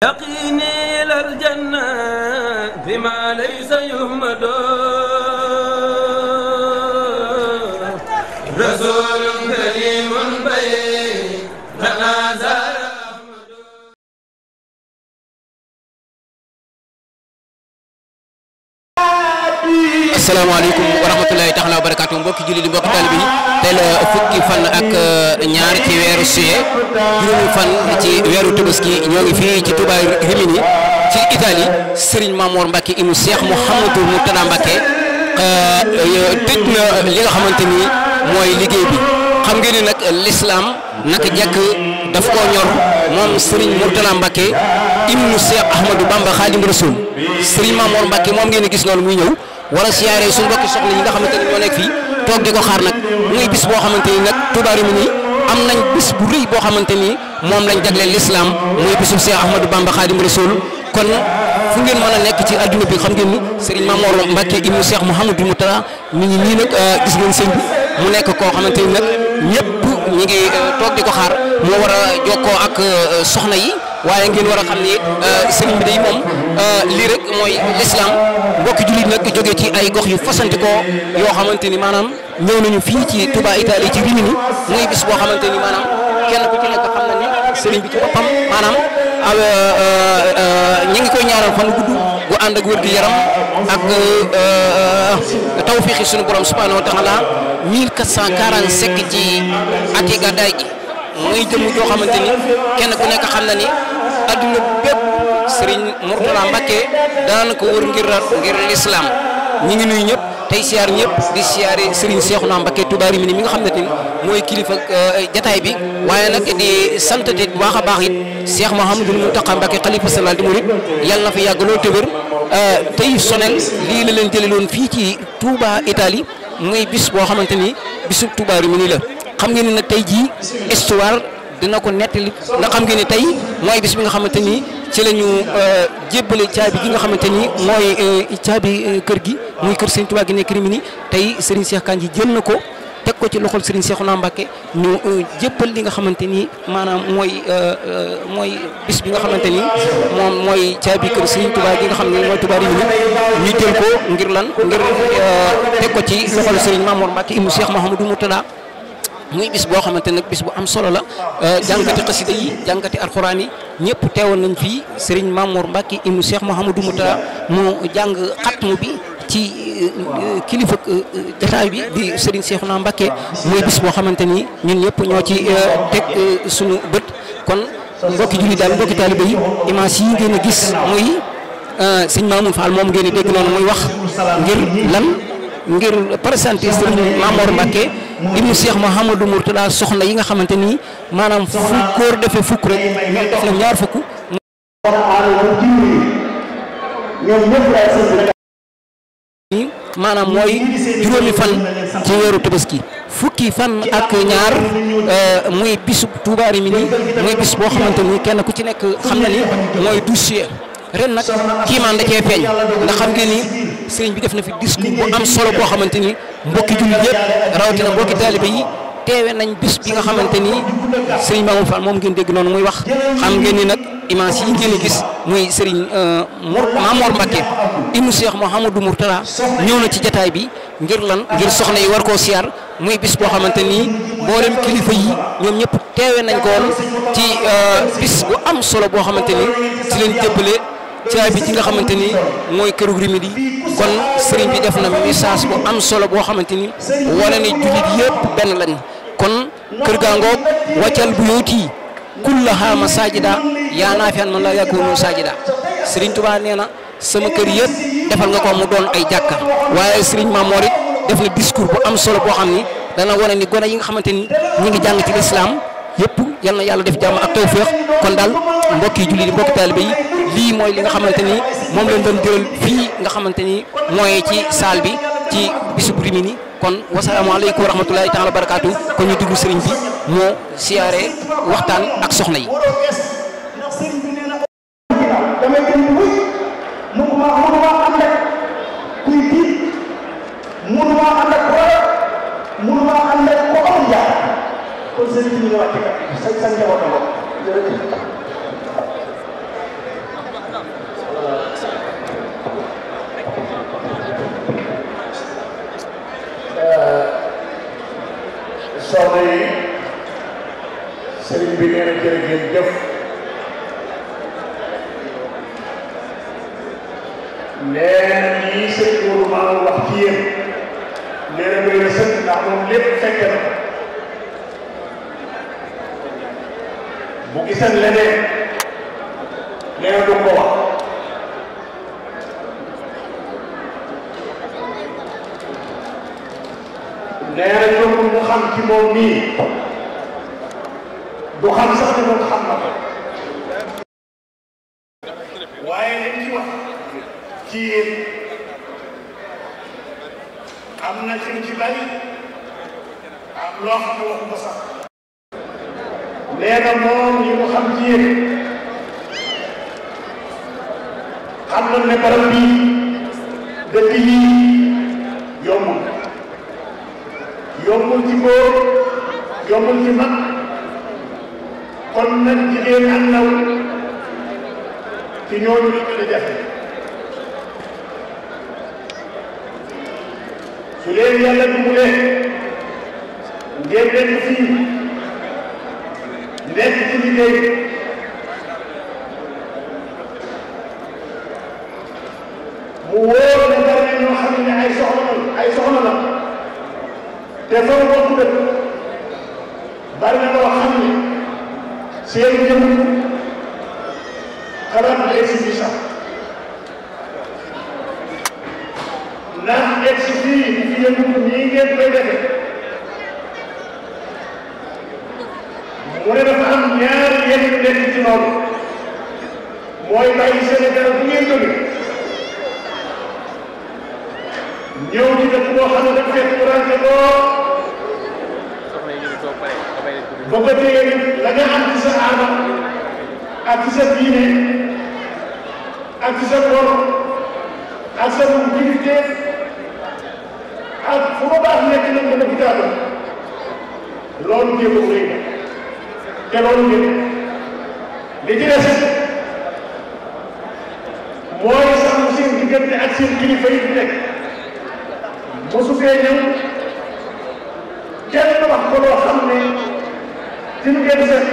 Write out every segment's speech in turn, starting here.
يقيني للجنة بما ليس يهمد رسول كريم بين تنازل asalaamaaleykum wa rahmatulahi taala wa barakaatu mbokki julli di mbokki taalibe yi tey la fukki fan ak ñaar ci weeru suye juróomi fan ci weeru Tabaski ñoo ngi fii ci Touba Rimini ci Italie Serigne Mamour Mbacke ibnu Cheikh Mouhamadou Mourtada Mbacke tëj na li nga xamante ni mooy liggéey bi xam ngeen ni nag l'islam naka jekk daf koo ñor moom Serigne Mourtada Mbacke ibnu Cheikh Ahmadou Bamba Khadim Rasoul Serigne Mamour Mbacke moom ngeen gis noonu muy ñëw wala siyaare suñu mbokki soxna yi nga xamante ni ñoo nekk fii toog di ko xaar nag muy bis boo xamante ni nag Touba Rimini am nañ bis bu rëy boo xamante ni moom lañ jagleel l'islam muy bisu Cheikh Ahmadou Bamba Khadim Rasoul kon fu ngeen mën a nekk ci adduna bi xam ngeen ni Serigne Mamour Mbacke ibnu Cheikh Mouhamadou Mourtada mi ngi nii nag gis ngeen sëñ bi mu nekk koo xamante ni nag ñëpp ñi ngi toog di ko xaar moo war a jokkoo ak soxna yi waaye ngeen war a xam ni sëriñ bi day moom lii rek mooy l'islam mbokki jullit nag jógee ci ay gox yu fasanti ko yoo xamante ni maanaam ñëw nañu fii ci Touba Italie ci Rimini muy bis boo xamante ni maanaam kenn ku ci nekk xam na ni sëriñ bi ci boppam maanaam ñi ngi koy ñaaral fan gudd gu ànd ak wér-gu-yaram ak tawfiixi suñu borom subhanahu wa taala 1445 ci ati gàddaay gi muy jëm joo xamante ni kenn ku nekk xam na ni adduna bépp Serigne Mourtada Mbacke daan ko wër ngir l'islam ñi ngi nuyu ñëpp tey siyaar ñëpp di siyaare Serigne Cheikhouna Mbacke Touba Rimini mi nga xam ne ni mooy kilifa jataay bi waaye nag di sant bu baax a baax it Cheikh Mouhamadou Mountakha Mbacke xalifa général des mourides yàlla na fa yàgg loolu te wér tey sonel lii la leen jëleloon fii ci Touba Italie muy bis boo xamante ni bisu Touba Rimini la xam ngeen ni nag tey jii histoire dina ko nettali ndax xam ngeen ni tey mooy bis bi nga xamante ni ci la ñu jébbale caabi gi nga xamante ni mooy caabi kër gi muy kër Serigne Touba gi nekk Rimini tey Serigne Cheikh Kandji jël na ko teg ko ci loxol Serigne Cheikhouna Mbacke ñu jébbal li nga xamante ni maanaam mooy bis bi nga xamante ni moom mooy caabi kër Serigne Touba gi nga xam ne mooy Touba Rimini ñu jël ko ngir lan ngir teg ko ci loxol Serigne Mamour Mbacke ibnu Cheikh Mouhamadou Mourtada muy bis boo xamante nag bis bu am solo la jàngati xasida yi jàngati alxuraan yi ñëpp teewoon nañ fii Serigne Mamour Mbacke ibnu Cheikh Mouhamadou Mourtada mu jàng xatmu bi ci kilifa jataay bi di Serigne Cheikhouna Mbacke muy bis boo xamante ni ñun ñëpp ñoo ci teg suñu bët kon mbokki julli daal mbokki taalibe yi image yi ngeen a gis muy sëñ Mamoun Fall moom ngeen a dégg noonu muy wax ngir lan ngir présenté Serigne Mamour Mbacke ibnu Cheikh Mouhamadou Mourtada soxna yi nga xamante ni maanaam fu góor defee fukk rek ñoom def na ñaar fukk maanaam mooy juróomi fan ci weeru Tabaski fukki fan ak ñaar muy bisu Touba Rimini muy bis boo xamante ni kenn ku ci nekk xam na ni mooy douze ren nag kiimaan da cee feeñ ndax xam ngeen ni sëriñ bi def na fi discours bu am solo boo xamante ni mbokki jullit yëpp rawatina mbokki taalibe yi teewe nañ bis bi nga xamante ni sëriñ Mamour Fall moom ngeen dégg noonu muy wax xam ngeen ni nag image yi ngeen gis muy sëriñ Mamour Mbacke ibnu Cheikh Mouhamadou Mourtada ñëw na ci jataay bi ngir lan ngir soxna yi war koo siyaar muy bis boo xamante ni mboolem kilifa yi ñoom ñëpp teewe nañ ko woon ci bis bu am solo boo xamante ni ci leen jëbbale caabi ji nga xamante ni mooy këru Rimini kon sëriñ bi def na message bu am solo boo xamante ni wala ni jullit yëpp benn lañ kon kër gaa ngoog wàccal bu yooti kullaha masajida yaa naafian man la yakunu sajida Serigne Touba nee na sama kër yëpp defal nga ko mu doon ay jàkka waaye Serigne Mamour it def na discours bu am solo boo xam ni dana wane ni gone yi nga xamante ni ñi ngi jàng ci l'islam yëpp yal na yàlla def jàmm ak tawféex kon daal mbokki jullit yi mbokki taalibe yi lii mooy li nga xamante ni moom lañ doon jëral fii nga xamante ni mooy ci salle bi ci bisub Rimini kon wasalaamaaleykum wa rahmatulahi taala wa barakaatu kon ñu dugg sëriñ bi moo siyaare waxtaan ak soxna yi. nee na lii sëñ Mourou maa wax ci yéen nee na doy na sëkk ndax moom lépp fekk na ko bu gisan leneen nee na du ko wax nee na ñoom mu xam ci moom nii du xam sax ne moom xam na ko waaye li ci wax ci yéen am na ci bari am loo xam ne waxu ko sax nee na moom yi mu xam ci yéen xam na ne barab bii dëkk yi yombul ci góor yombul ci mag kon nag jigéen ak ndaw ci ñooñu la gën a jafe su leen yàlla dimbalee ngeen nekk fii nekk ci liggéey mu wóor ne bari na ñoo xam ne ay soxna la te foofu bokk dëkk bari na loo xam ne seen jëm xalaat na egsi fii sax ndax egsi fii fi yëngu nii ngeen koy defee mu ne dafa am ñaari yenn nekk ci loolu mooy bàyyi Sénégal bu ngeen jóge ñëw ci dëkk boo xam ne dafa fekk mu ràññee boo bëgg a téye la nga am ci sa aada ak ci sa diine ak ci sa bor ak sa activité ak fu ma baax nekk nañ ko def jaadu loolu jéem a wéy te loolu njëkk li ci des mooy sàmm seen diggante ak seen kilifa yi fi nekk mosu fee ñëw kenn wax ko loo xam ne ci lu ngeen set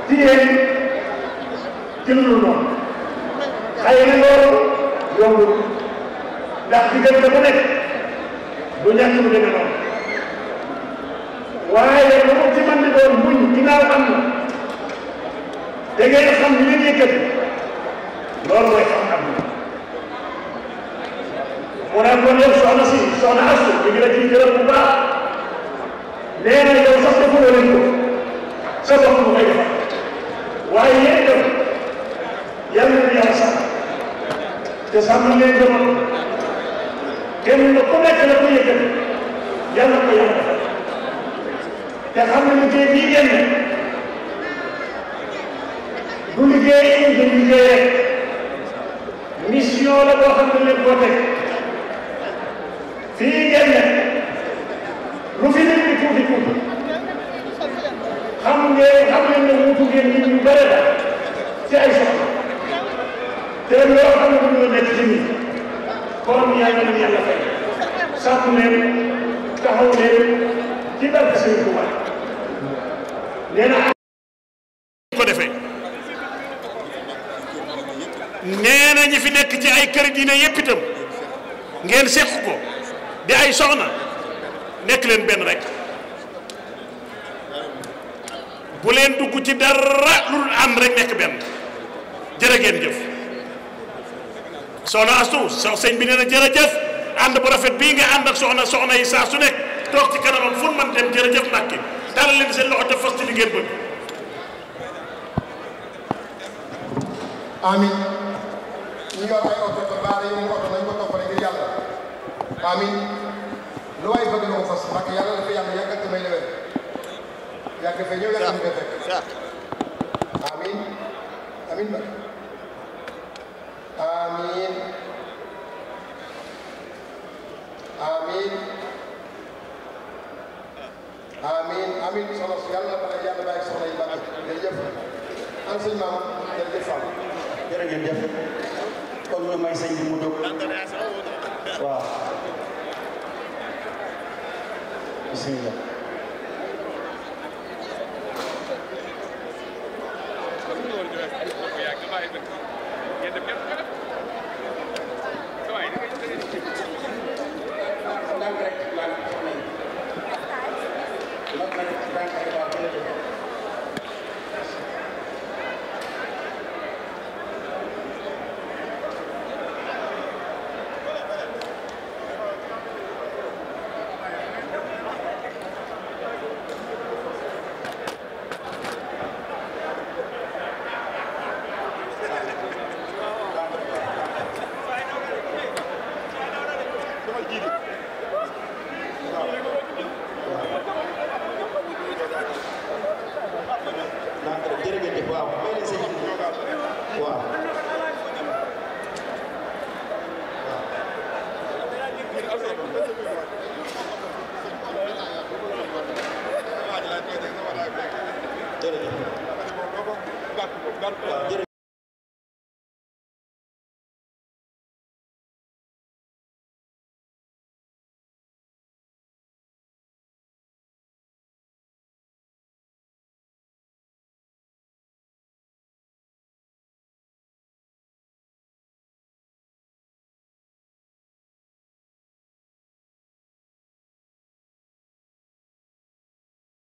ci yéen ci lu dul noonu xëy na loolu yombul ndax diggante bu nekk du ñàkk bu demee noonu waaye lu mu ci mën di doon muñ ginnaaw am na da ngeen xam li leen yëkkati loolu mooy xam am na mu ne kon yow soxna si soxna Astu ñu ngi la ciy gërëm bu baax nee na yow sax defaloo leen ko sa bopp mu koy defal waaye yéen itam yàlla na yàlla sax te sàmm leen demoon kenn ku nekk la ko yëkkati yàlla ko yàlla defal te xam ne liggéey bii ngeen ne du liggéey du liggéey mission la boo xam ne leen koo teg fii ngeen ne lu fi nit ñi tuuti xam ngeen ne wutu ngeen nit ñu bëri la ci ay soxla te loo xam ne mënu la nekk ci nit kon yàlla na yàlla fay sàmm leen taxaw leen ci barke Sëriñ Tuuba nee na ko defee nee na ñi fi nekk ci ay kër diine yépp itam ngeen seq ko di ay soxna nekk leen benn rek bu leen dugg ci dara lu dul ànd rek nekk benn jërë ngeen jëf soxna Astu sëñ bi nee na jërëjëf ànd bu rafet bii nga ànd ak soxna yi saa su nekk toog ci kanamam fu man dem jërëjëf Mbàkke tàllal leen seen loxo te fas ci li ngeen bëgg. amin ñu yor ay oto te baare yu mu oto nañ ko toppale ngir yàlla amin lu waay bëgg na ko fas Mbàkke yàlla dafa yàlla yàggal te may lewet yàgg fee ñëw yàgg fee fekk amin amin Mbàkke amin amin amin amin soxna si yàlla yàlla bàyyi soxna yi Mbàkke jërëjëf enseignement jërëjëf Fall jërë ngeen jëf kon ñu may sëñ bi mu jóg waaw bismillah jërëjëf waaw jërëjëf